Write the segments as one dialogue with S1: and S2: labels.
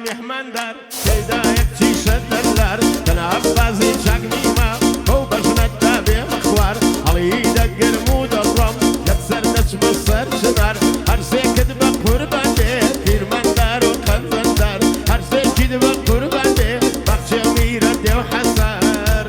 S1: میهماندار تێدا یەک چیشە دەلار تەنها بازی چاک نیمە بەو بەژنەتدا بێمە خوار هەڵی دەگرم و دەڕۆم یەکسەر دەچمە سەر چنار هەرسێکت بە قوربان بێ پیرمەندار و قەنزەندار هەرسێکیت بە قوربان بێ باخچێ و میرە دێو حەسار.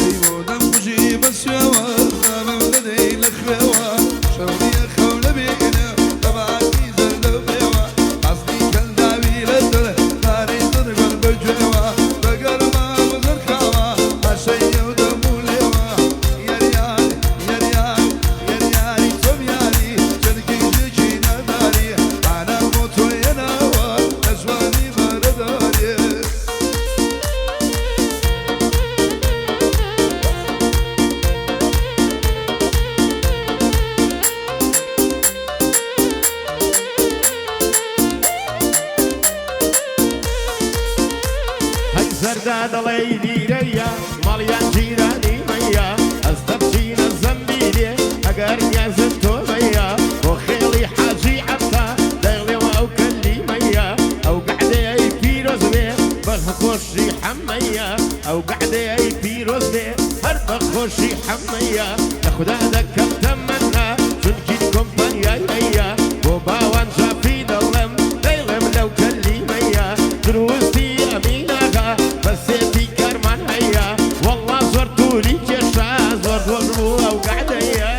S2: ئەی بۆ دەمکوژی بە سوێوە خامم دەدەی لە خوێوە شەو نییە خەو نەبینە بە باتی زەردە و مێوە ئەسلی کەنداوی لە دڵ پارەی دڵ گوڵ بە گوێوە بە گەرما و زەرخاوە ئاشەیە و دەم و لێوە یاریاری یاریاری یاریاری تۆم یاری چەندکی ژێکی ناداری ئانا بۆ تۆ هێناوە لە جوانی بەرەداری.
S1: هەی زەردا دەڵێی لیرەیە ماڵیان جیرانی مەیە ئەز دەبچینە زەمبیلێ ئەگەر نیازت تۆ بەیە بۆ خێڵی حاجی عەبتا دەیڵێوە ئەو کەلیمەیە ئەو قەعدەیەی پیرۆز بێ بە خۆشی حەمەیە ئەو قەعدەیەی پیرۆز بێ هەر بە خۆشی حەمەیە لە خودا دەکەم تەمەنا چونکی کۆمپانیای ئەیە بۆ باوان جافی دەڵێم دەیڵێم لەو کەلیمەیە دروستی ئەمیناغا بەسێتی کارمان هەیە وەڵڵا زۆر تووری کێشا زۆر خۆش بوو ئەو قەعدەیە.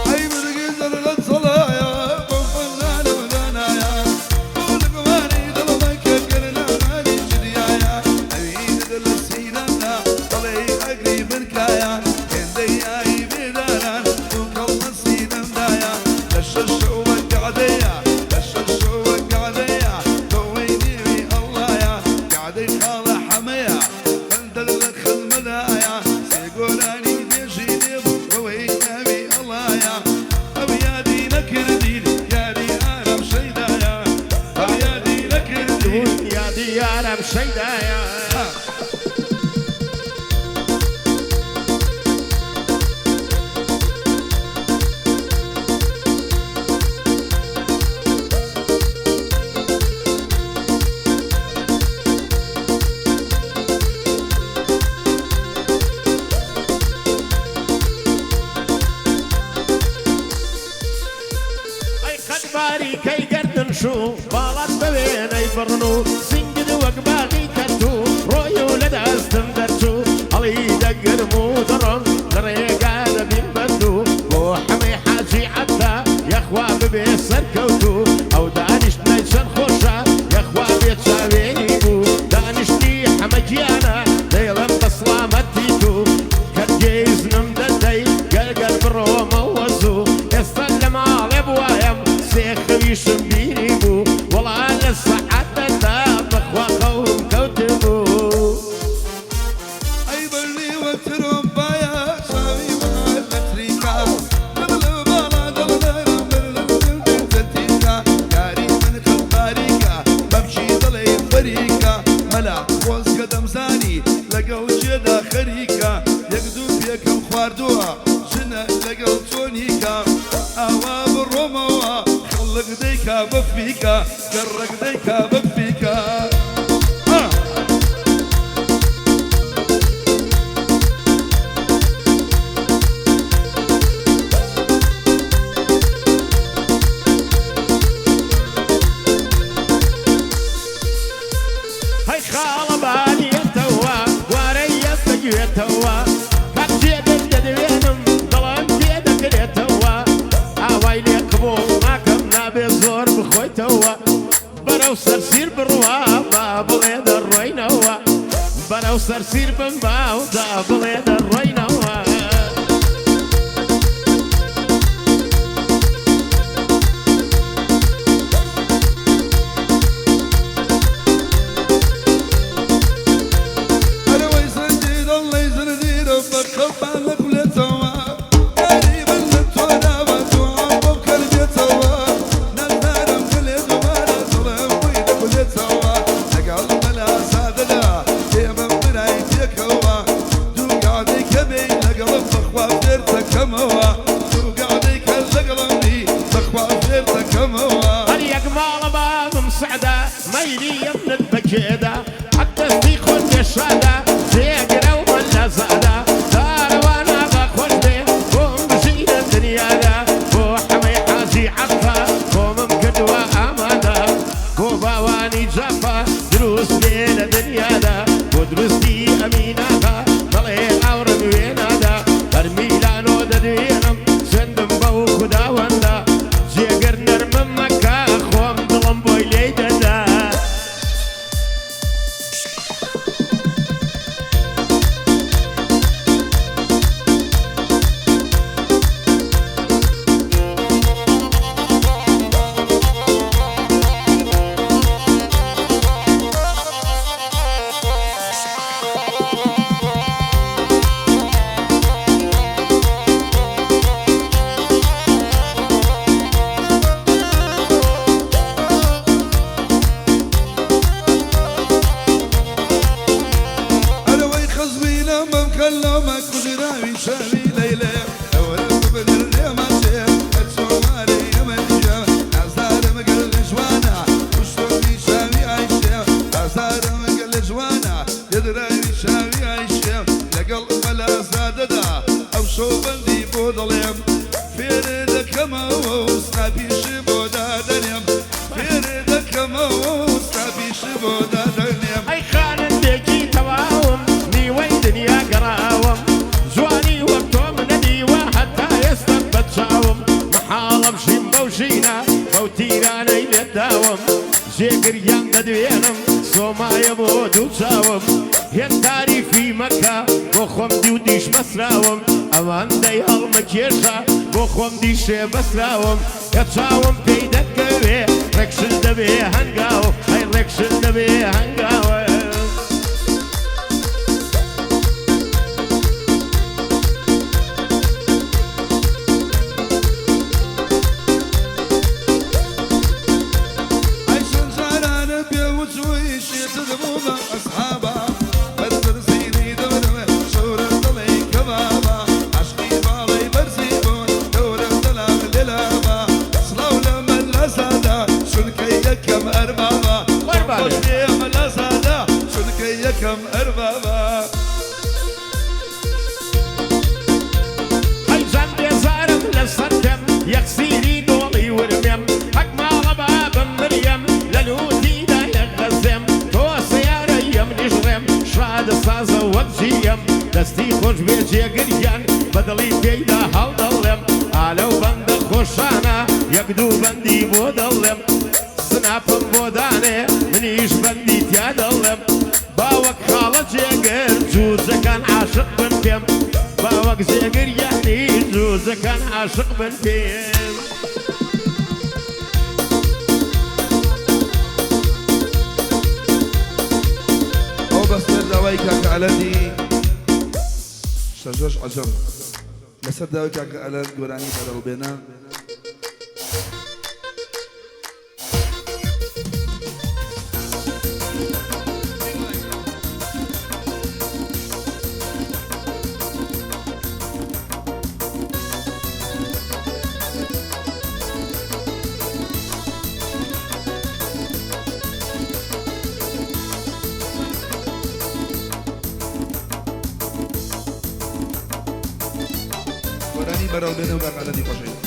S2: ئەی مرگی زەرگەت سەڵایە بەو فەرزانە و دانایە بۆ لەگومانی دڵمە کە گەرنانی جدیایە ئەوینت لە سینەمدا دەڵێی ئەگری بنکایە هێندەی ئای بێداران دووکەڵ لە سینەمدایە لە شەش شەوە قەعدەیە لە شەش شەوە قەعدەیە تۆوەی نێوی ئەڵڵایە قەعدەی خاڵە حەمەیە بەندەر لە خزمەدایە سێ گۆرانی دێژی لێ بوو بەوەی ناوی ئەڵڵایە ئەو یادی نەکردین یادی ئارام شەیدایە ئەو یادی نەکردین
S1: یادی یارم شەیدایە. ئەی قەدباریکەی گەردن شوو باڵات بەوێنەی بڕن و سنگت وەک باغی کەرت و ڕۆی و لە دەستم دەرچوو هەڵی دەگرم و دەڕۆم لە ڕێگا دەبیم بەندوو بۆ حەمەی حاجی عەبدا یەخوا ببێ سەرکەوتوو ئەو دانیشتنەی چەند خۆشە یەخوا بێ چاوێنی بوو دانیشتی حەمە گیانە دەیڵم بە سڵامەتی تو کەرگێزنم دەدەی گەرگەر بڕۆمەوە زوو ئێستا لە ماڵێ بوایەم سێ خەویشم بینی بوو وەڵا لە سەعاتەدا بەخوا خەوم کەوتبوو.
S2: ئەی بەرنی وەک ترۆمبایە چاوی وەها لە تریکا دڵ لە باڵا دڵ دارم بەر لە دڵ دێتە تیکا یاری من خەم باریکە بەمشی دڵێ فەریکە مەلا خۆزگە دەمزانی لەگەڵ جێدا خەریکە یەک دوو پێکەم خواردووە ژنە لەگەڵ چۆنیکە ئاوا بڕۆمەوە خەڵک دەیکا بە فیکە گەڕەک دەیکا بە فیکە.
S1: هەی خاڵەبانیەتەوە گوارەیە دەگوێتەوە کاتێ بێت دەدوێنم دڵم پێ دەکرێتەوە ئاوای لێ قبوڵ ناکەم نابێ زۆر بخۆیتەوە بەرەو سەرسیر بڕوا با بڵێ دەڕۆینەوە بەرەو سەرسیر بم باودا بڵێ دەڕۆینەوە. سەعدا مەیلی یەمنت بەکێدا حەق دەستی خۆت پێشادا جێگرە و مەلازادا دارەوانە بە خۆش بێ بۆم بژی لە دنیادا بۆ حەمەی حاجی عەفا خۆمم کردووە ئامادە بۆ باوانی جافا دروست بێ لە دنیادا بۆ دروستی ئەمیناغا دەڵێ ئاوڕم وێنادا هەر میلانۆ دەدوێنم سوێندم بەو خوداوەندە جێگر نەرمم مەکە خۆم دڵم بۆی لێی دەدا.
S2: ئەرەوەی خەزمینە مەمکە لەمە کوژراوی شەوی لەیلێ ئەوەرە ببدر لێمەچێ ئەچۆمارەی ئەمەجە نازدارم گەل جوانە کوشتمی شاوی ئایشێ نازدارم گەل جوانە لێدراوی شاوی ئایشێ لەگەڵ مەلازادەدا ئەو شەوبەندی بۆ دەڵێم فێرە دەکەمەوە و سناپیش بۆ دادەنێم فێرە دەکەمەوە و سناپیش بۆ دادەنێم.
S1: ئەی خانندێکی تەواوم نیوەی دنیا گەڕاوم جوانی وەک تۆم نەدیوە هەتا ئێستا بەچاوم مەحاڵم ژیم بەو ژینە بەو تیرانەی لێت داوم جێگریان دەدوێنم سۆمایە بۆ دوو چاوم هێن تاریفی مەکە بۆ خۆم دی و دیش بەسراوم ئەوەندەی هەڵمەکێشە بۆ خۆم دیشێ بەسراوم کە چاوم پێی دەکەوێ ڕێکشل دەبێ هەنگاو ئەی ڕێکشل دەبێ هەنگاوە.
S2: ئەی چەند جارانە پێ وچووی شێتت بوو بە ئەسحابا بەرپرسیری دەورم شەورە دڵی کەبابا عەشقی باڵی بەرزی بوون دەورە دەلام لێلابا سڵاو لە مەلازادە چونکە یەکەم ئەربابا
S1: قوربانێ.
S2: خۆش مەلازادە چونکە یەکەم ئەربابا.
S1: ئەی جان بێزارم لەسەر پێم یەکسیری دۆڵی ورمێم حەق ماڵە بابم مریم لە لووتیدا یەکغەزێم تۆ سەیارەیەم نیژڕێم شادە سازە وەک جیەم دەستی خۆش بێ جێگریان بەدڵی پێیدا هەڵدەڵێم ئالەو بەندە خۆشانە یەک دوو بەندی بۆ دەڵێم سناپم بۆ دانێ منیش بەندی تیا دەڵێم باوەک خاڵە جێگر جووزەکان عاشق بن پێم باوەک جێگر یعنی جووزەکان عاشق بن پێم.
S2: ئەو بەسەر داوای کاکە ئەلەندی شەژەش عەجەم لەسەر داوای کاکە ئەلەند گۆرانی بەرەڵ بێنە. گۆرانی بەرەڵ بێنە و کاکە ئەلەندی خۆشەویست.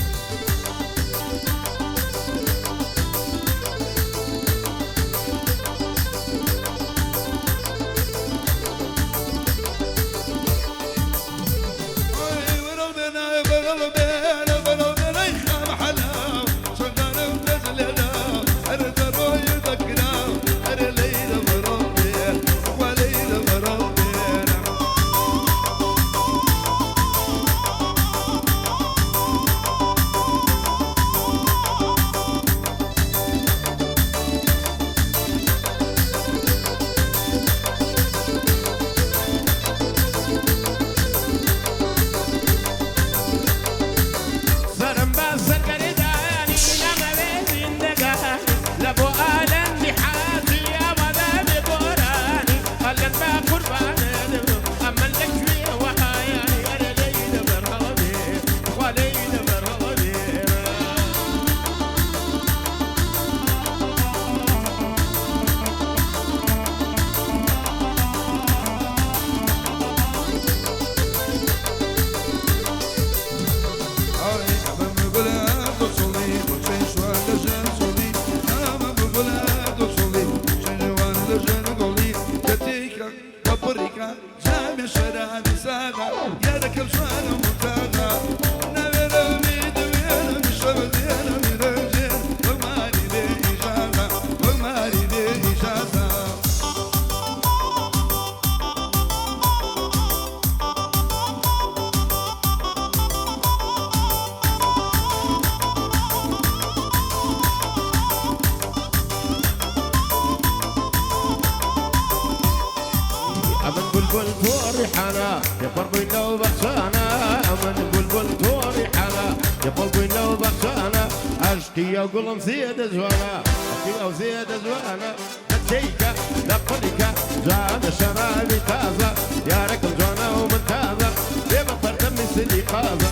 S1: بولبول تۆ ڕیحانە تێپەڕ بووین لەو بەخچانە ئەمن بولبول تۆ ڕیحانە تێپەڕ بووین لەو بەخچانە عەشقی ئەو گوڵم زێدە جوانە عەشقی ئەو زێدە جوانە لە تێیکە لە قولیکە جوانە شەرابی تازە یارەکەم جوانە و من تازە بێ بە پەردە میسلی قازە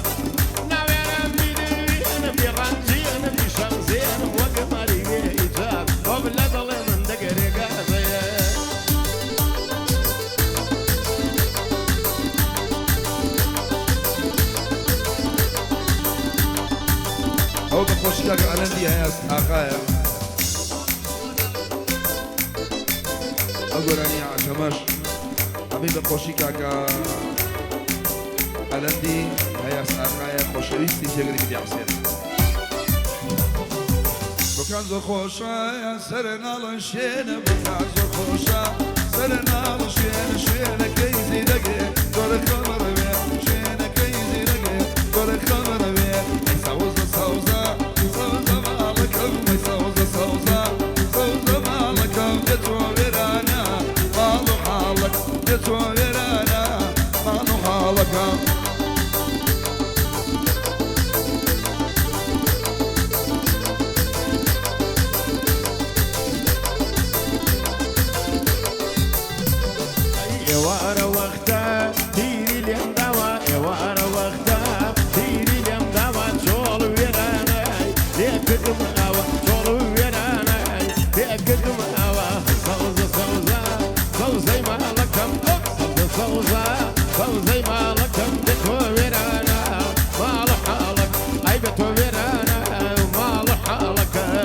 S1: ناوێرم بیدوێنم بیڕەنجێنم بیشەمزێنم وەک ماری بێ ئیجاز بۆم لە دڵێ من دەگەرێ گازەیە.
S2: ئەوە بە خۆشی کاکە ئەلەندی هەیاس ئاغایە ئەو گۆرانیە عەجەمەش ئەمەی بە خۆشی کاکە ئەلەندی هەیاس ئاغایە خۆشەویستی جێگری میدیا حوسێن. بۆکان زۆر خۆشە سەر ناڵە شوێنە بۆکان زۆر خۆشە سەر ناڵە شوێنە شوێنەکەی زیرەگێ زۆر خەمەڕەوێ شوێنەکەی زیرەگێ زۆر خەمەڕەوێ ئەی سەوزە سەوزە سەوزە ماڵەکەم ئەی سەوزە سەوزە سەوزە ماڵەکەم بێ تۆ وێرانە ماڵ و حاڵەک بێ تۆ وێرانە ماڵ و حاڵەکەم.
S1: ئەی ئێوارە وەختە تیری لێم داوە ئێوارە وەختە تیری لێم داوە چۆڵ وێرانەی لێ کردم ئاوە چۆڵ وێرانەی لێ کردم ئاوە سەوزە سەوزە سەوزەی ماڵەکەم سەوزە سەوزە سەوزەی ماڵەکەم بێ تۆ وێرانە ماڵ حاڵەک ئەی بێ تۆ وێرانە ماڵ حاڵەکەم.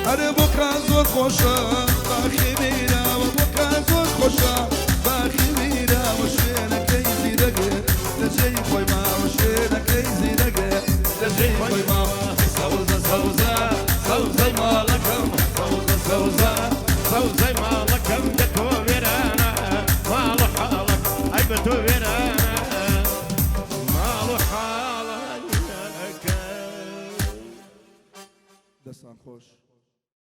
S2: ئەرێ بۆکان زۆر خۆشە باخی میراوە بۆکان زۆر خۆشە باخی میراوە شوێنەکەی زیرەگێ لە جێی خۆی ماوە شوێنەکەی زیرەگێ لە جێی خۆی ماوە سەوزە سەوزە سەوزەی ماڵەکەم
S1: سەوزە سەوزە سەوزەی ماڵەکەم بە تۆ وێرانە ماڵ و حاڵەک ئەی بە تۆ وێرانە ماڵ و حاڵەکەم.
S2: دەستان خۆش.